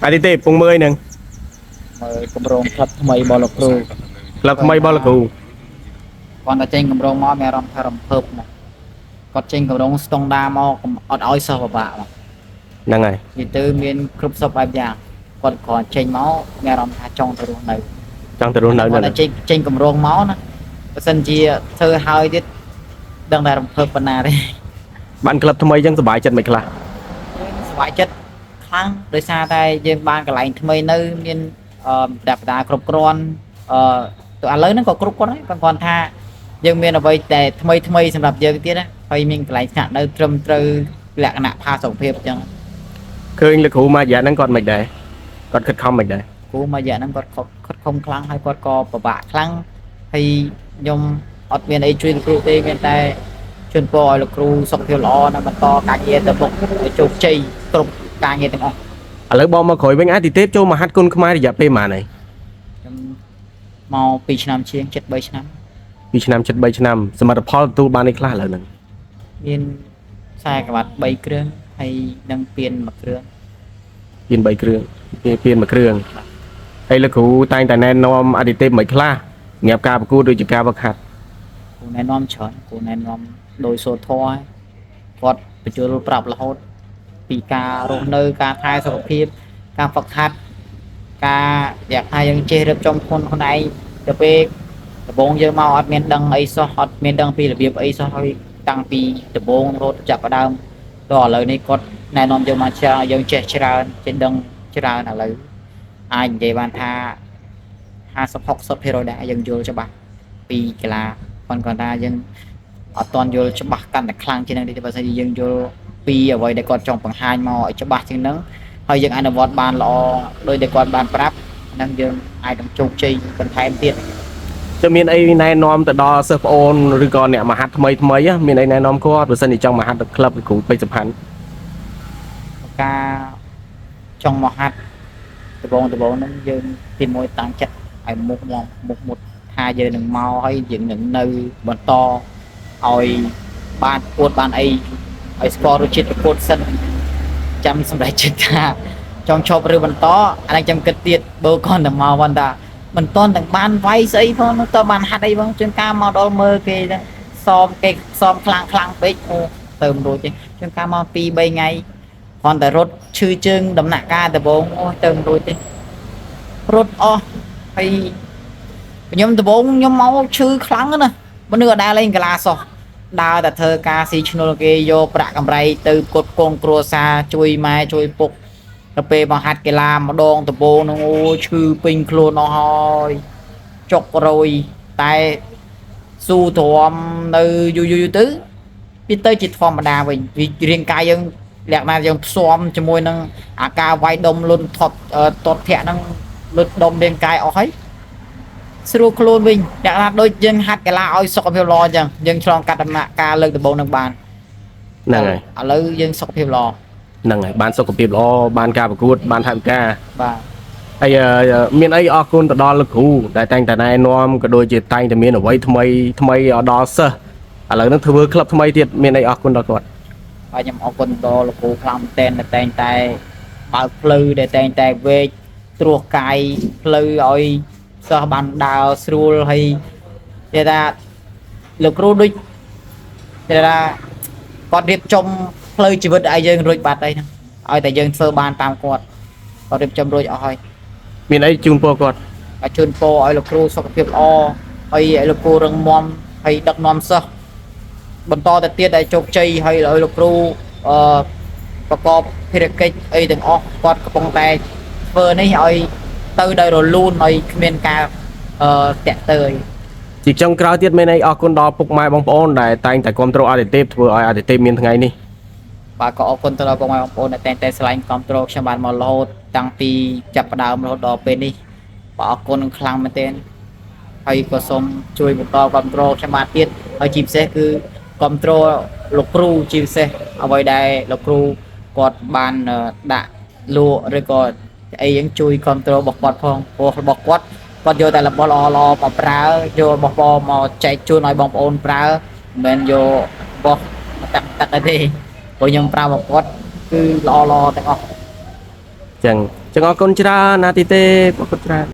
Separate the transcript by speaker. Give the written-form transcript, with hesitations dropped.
Speaker 1: អាទិទេពពងមើលហ្នឹង
Speaker 2: មើលកម្រងក្លឹបថ្មីរបស់លោកគ្រូ
Speaker 1: ក្លឹបថ្មីរបស់លោកគ្រូ
Speaker 2: គាត់តែចេញកម្រងមកមានអារម្មណ៍ថារំភើបមកគាត់ចេញកម្រងស្តង់ដាមកកុំអត់ឲ្យសិស្សពិបាកមក
Speaker 1: ហ្នឹងហើយ
Speaker 2: និយាយទៅមានគ្រប់សពបែបយ៉ាងគាត់គ្រាន់ចេញមកមានអារម្មណ៍ថាចង់ទៅរស់នៅ
Speaker 1: ចង់ទៅរស់នៅ នៅ
Speaker 2: គាត់តែចេញចេញកម្រងមកណាបើសិនជាធ្វើហើយទៀតដឹងតែរំភើបប៉ុណ្ណាទេ
Speaker 1: បានក្លឹបថ្មីអញ្ចឹងសប្បាយចិត្តមិនខ្លះ
Speaker 2: សប្បាយចិត្តខ្លាំងដោយសារតែយើងបានកន្លែងថ្មីនៅមានអឺប្រដាប់ប្រដាគ្រប់គ្រាន់អឺទៅឥឡូវហ្នឹងក៏គ្រប់គ្រាន់ដែរប៉ុន្តែគាត់ថាយើងមានអ្វីតែថ្មីថ្មីសម្រាប់យើងទៀតណាហើយមានកន្លែងស្នាក់នៅត្រឹមត្រូវលក្ខណៈផាសុកភាពអញ្ចឹង
Speaker 1: ឃើញលោកគ្រូមួយរយៈហ្នឹងគាត់មិនដែរគាត់ខិតខំមិនដែរ
Speaker 2: គ្រូមួយរយៈហ្នឹងគាត់ខំខិតខំខ្លាំងហើយគាត់ក៏ពិបាកខ្លាំងហើយខ្ញុំអត់មានអីជួយលោកគ្រូទេមានតែជូនពរឲ្យលោកគ្រូសុខភាពល្អនិងបន្តការងារទៅមុខឲ្យជោគជ័យគ្រប់ការងារទាំងអស់
Speaker 1: ឥឡូវបងមកក្រោយវិញអាទិទេពចូលមកហាត់គុនខ្មែររយៈពេលប៉ុន្មានហើយ
Speaker 2: ខ្ញុំមក2ឆ្នាំជាងជិត3ឆ្នាំ
Speaker 1: 2ឆ្នាំជិត3ឆ្នាំសមិទ្ធផលទទួលបាននេះខ្លះឥឡូវហ្នឹង
Speaker 2: មានខ្សែក្រវ៉ាត់3គ្រឿងហើយនិងពៀនមួយគ្រឿង
Speaker 1: ពៀន3គ្រឿងពៀនមួយគ្រឿងហើយលោកគ្រូតែងតែណែនាំអាទិទេពមិនខ្លះសម្រាប់ការប្រកួតដូចជាការវឹកហាត់
Speaker 2: គ្រូណែនាំច្រើនគ្រូណែនាំដោយសូត្រធម៌គាត់បញ្យល់ប្រាប់រហូតពីការរស់នៅការថែសុខភាពការហ្វឹកហាត់ការយ៉ាងថាយើងចេះរៀបចំខ្លួនខ្លួនឯងទៅពេលដំបូងយើងមកអត់មានដឹងអីសោះអត់មានដឹងពីរបៀបអីសោះហើយតាំងពីដំបូងរហូតចាប់ផ្ដើមដល់ឥឡូវនេះគាត់ណែនាំយើងមកច្រើនយើងចេះច្រើនចេះដឹងច្រើនឥឡូវអាចនិយាយបានថា50 60%ដែរយើងយល់ច្បាស់ពីកីឡាប៉ុន្តែគាត់ថាយើងអត់ទាន់យល់ច្បាស់កាន់តែខ្លាំងជាងនេះទេបើសិនជាយើងយល់ពីអ្វីដែលគាត់ចង់បង្ហាញមកឲ្យច្បាស់ជាងហ្នឹងហើយយើងអនុវត្តបានល្អដោយដែលគាត់បានប្រាប់ហ្នឹងយើងអាចនឹងជោគជ័យបន្ថែមទៀត
Speaker 1: จะមានអីណែនាំទៅដល់សិស្សប្អូនឬក៏អ្នកមហាត់ថ្មីថ្មីហ៎មានអីណែនាំគាត់បើសិនជាចង់មហាត់ទៅក្លឹបលោកគ្រូពេជ្រសុផាន់
Speaker 2: ការចង់មកហាត់ដំបងដំបងហ្នឹងយើងទីមួយតាំងចិត្តឲ្យមុខមកមុខមុតថាយើងនឹងមកហើយយើងនឹងនៅបន្តឲ្យបានប្រកួតបានអីឲ្យស្គាល់រសជាតិប្រកួតសិនចាំសម្រេចចិត្តថាចង់ឈប់ឬបន្តអានេះចាំគិតទៀតបើគាត់តែមកវ៉ាន់តាមិនតន់ទាំងបានវាយស្អីផងមិនតបានហាត់អីផងជួនកាលមកដល់មើលគេហ្នឹងសមគេសមខ្លាំងខ្លាំងពេកអូទៅមិនរួចទេជួនកាលមក2 3ថ្ងៃ គ្រាន់តែរត់ឈឺជើងដំណាក់កាលដំបូងអូយទៅមិនរួចទេរត់អស់ហើយខ្ញុំដំបូងខ្ញុំមកឈឺខ្លាំងណាស់មនុស្សអត់ដែលលេងកីឡាសោះដើរតែធ្វើការស៊ីឈ្នួលគេយកប្រាក់កម្រៃទៅផ្គត់ផ្គង់គ្រួសារជួយម៉ែជួយពុកទៅពេលមកហាត់កីឡាម្ដងដំបូងហ្នឹងអូយឈឺពេញខ្លួនអស់ហើយចុករយតែស៊ូទ្រាំនៅយូរយូរទៅវាទៅជាធម្មតាវិញវារាងកាយយើង លក្ខណៈយើងផ្សំជាមួយនឹងអាការវាយដុំលុនថត់តតធាក់ហ្នឹងលុតដុំរាងកាយអស់ហើយស្រួលខ្លួនវិញលក្ខណៈដូចយើងហាត់កីឡាឲ្យសុខភាពល្អអញ្ចឹងយើងឆ្លងកាត់ដំណាក់កាលលើកដំបូងនឹងបាន
Speaker 1: ហ្នឹងហើយ
Speaker 2: ឥឡូវយើងសុខភាពល្អ
Speaker 1: ហ្នឹងហើយបានសុខភាពល្អបានការប្រកួតបានថវិកា
Speaker 2: បាទ
Speaker 1: ហើយមានអីអរគុណទៅដល់លោកគ្រូដែលតែងតែណែនាំក៏ដូចជាតែងតែមានអ្វីថ្មីថ្មីឲ្យដល់សិស្សឥឡូវហ្នឹងធ្វើក្លឹបថ្មីទៀតមានអីអរគុណដល់គាត់
Speaker 2: ហើយខ្ញុំអរគុណដល់លោកគ្រូខ្លាំងមែនទែនដែលតែងតែបើកផ្លូវដែលតែងតែវែកត្រួសកាយផ្លូវឲ្យសិស្សបានដើរស្រួលហើយគេថាលោកគ្រូដូចគេថាគាត់រៀបចំផ្លូវជីវិតឲ្យយើងរួចបាត់អីហ្នឹងឲ្យតែយើងធ្វើបានតាមគាត់គាត់រៀបចំរួចអស់ហើយ
Speaker 1: មានអីជូនពរគាត់
Speaker 2: ហើយជូនពរឲ្យលោកគ្រូសុខភាពល្អហើយឲ្យលោកគ្រូរឹងមាំហើយដឹកនាំសិស្សបន្តទៅទៀតឲ្យជោគជ័យហើយឲ្យលោកគ្រូអឺប្រកបភារកិច្ចអីទាំងអស់គាត់កំពុងតែធ្វើនេះឲ្យទៅដោយរលូនឲ្យគ្មានការអឺតាក់ទើយ
Speaker 1: ជាចុងក្រោយទៀតមានអីអរគុណដល់ពុកម៉ែបងប្អូនដែលតែងតែគ្រប់គ្រងអាទិទេពធ្វើឲ្យអាទិទេពមានថ្ងៃនេះ
Speaker 2: បាទក៏អរគុណទៅដល់ពុកម៉ែបងប្អូនដែលតែងតែស្រឡាញ់គ្រប់គ្រងខ្ញុំបានមករហូតតាំងពីចាប់ផ្ដើមរហូតដល់ពេលនេះបាទអរគុណខ្លាំងមែនទែនហើយក៏សូមជួយបន្តគ្រប់គ្រងខ្ញុំបាទទៀតហើយជាពិសេសគឺគ្រប់គ្រងលោកគ្រូជាពិសេសអ្វីដែលលោកគ្រូគាត់បានដាក់លក់ឬក៏អីហ្នឹងជួយគ្រប់គ្រងរបស់គាត់ផងព្រោះរបស់គាត់គាត់យកតែរបស់ល្អៗមកប្រើយករបស់ល្អមកចែកជូនឲ្យបងប្អូនប្រើមិនមែនយករបស់តាក់តាក់អីទេ ព្រោះខ្ញុំប្រើរបស់គាត់គឺល្អល្អទាំងអស់
Speaker 1: ចឹង ចឹងអរគុណច្រើនណាទីទេអរគុណច្រើន។